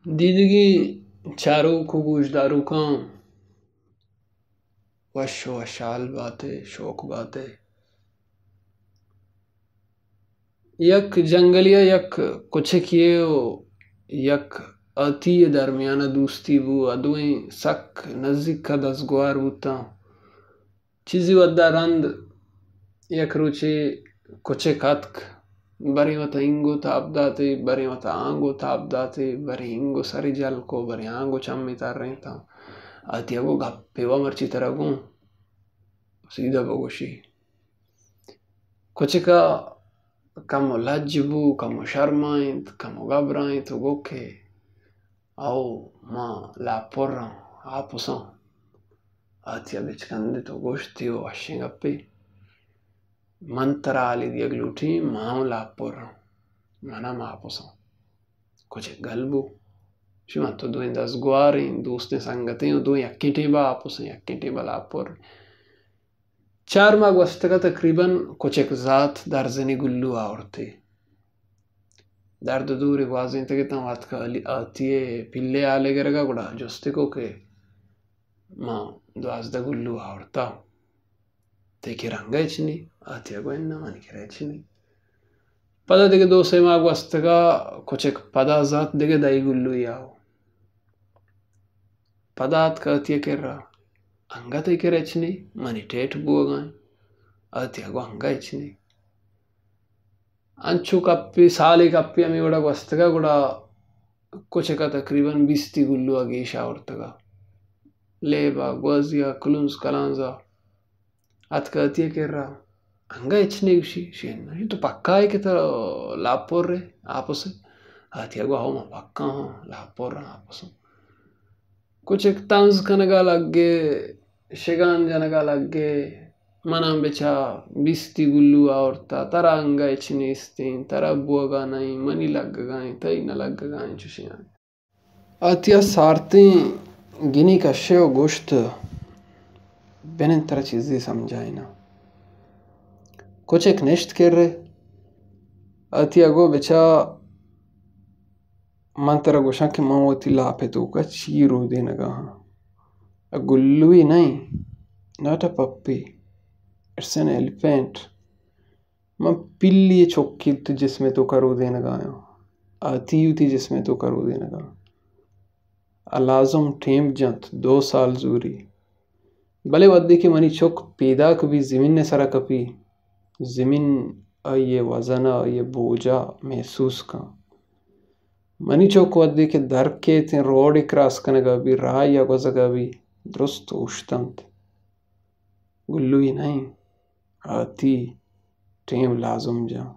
دیدگی چاروک و گوشداروکاں وش و وشحال باتے، شوک باتے۔ یک جنگلیا یک کچکے و یک آتی درمیان دوستی بو، آ دوئیں سک نزیکا دزگوار بوتاں۔ چیزی وھدا رند یک روچے کچک اتک، برے وتا اینگو تاب داتے، برے وتا آنگو تاب داتے، برے اینگو سری جل کو، برے آنگو چمی ترینتاں۔ آتیا گو گپے وا مرچی ترا گوں، سیدھا بگوشی۔ کچکا کمو لج بو، کمو شرمائینت، کمو گبرائینت و گو کہ او ما لاپراں، آپساں۔ آتیا بچکندت و گوشتی و وشیں گپے، من ترا حالی دیگ لوٹیں، ما اوں لاپراں، من ہم آپساں۔ کچک گل بو، شی من تو دوئیں دزگواریں، دوستیں سنگتیں و دوئیں یکیں ٹیبا آپسیں، یکیں ٹیبا لاپر۔ چار ماہ گوستگا تقریباً کچک زات درزنی گلو آورتے۔ درد و دور گوازینتگ اتاں، واتکا علی آتی پلے حالے گرگا گڑا جستی کو کہ ما دوازدہ گلو آورتا، تئی کرا انگا ہچ نی؟ آتیا گو اناں، منی کرا ہچ نی۔ پدا دگہ دو سے ماہ گوستگا کچک پدا زات دگہ دہی گلوی آو۔ پدا آتکا آتیا کرا، انگا تئی کرا ہچ نی؟ منی ٹیٹ بوگا انت۔ آتیا گو انگا ہچ نی۔ انچو کپی، سالے کپی ہمے وڑا گوستگا، گڑا کچکا تقریباً بیستی گلو آ گیش آورتگا۔ لیبا، گوازیا، کلونز کلانزا۔ اتکا آتیا کرا، انگا ہچ نی؟ گوشی، شی اناں۔ گوشی، تو پکا ئے کہ ترا لاپر ئے، آپس ئے؟ آتیا گو، ہو، ما پکا ہاں، لاپر ہاں، آپس ہاں۔ کچک طنز کنگا لگے، شگان جنگا لگے، منا بچا، بیستی گلو آورتا، ترا انگا ہچ نیستیں، ترا بوگا نئیں، منی لگگا ایں، تئی نہ لگگا ایں، چوشیں۔ آتیا سارتیں گنی کشے و گوشت، بنند ترا چیزے سمجھائیناں۔ کچک نشت کرے، آتیا گو، بچا، من ترا گوشاں کہ من وتی لاپ ءِ توکا چی رودینگا آں۔ ءُ گلوے نہ ایں، not a puppy, it's an elephant. من پلی ءِ چکے وتی جسم ءِ توکا رودینگا آں۔ آتی وتی جسم ءِ توکا رودینگا آں۔ ءُ لازم ٹیمپ جنت، دو سال زوری۔ بلے وھدے کہ منی چک پیداک بی، زمین ءِ سرا کپی، زمین آئی ءِ وزن ءَ، آئی ءِ بوج ءَ محسوس کن۔ منی چک وھدے کہ در کیت ایں، روڈے کراس کنگ ءَ بی، راہے ءَ گوزگ ءَ بی، درست اوشتنت۔ گلوے نہ ایں، آتی ٹیم لازم جاں۔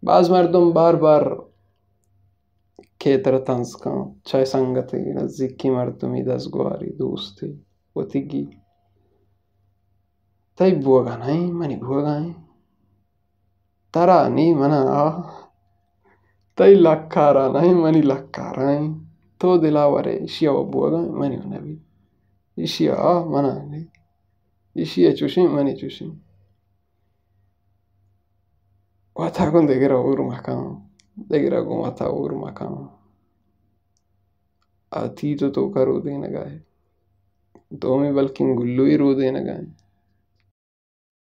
باز مردم بار بار کہ ترا طنز کن، چاہے سنگتے، نزیکیں مردمے، دزگوارے، دوستے، وتیگی۔ تئی بوگا نہ ایں، منی بوگا ایں۔ ترا نی، منا آ۔ تئی لکارا نہ ایں، منی لکارا ایں۔ تو دلا ورے، ایشی ءَ و بوگا ایں، منی و نبی۔ ایشی ءَ آ، منا نی۔ ایشی ءَ چوشیں، منی چوشیں۔ وتا گوں دگرا ہور مکن، دگرا گوں وتا ہور مکن۔ آتی تو توکا رودینگا ئے۔ دومی بلکیں گلوے رودینگا ایں۔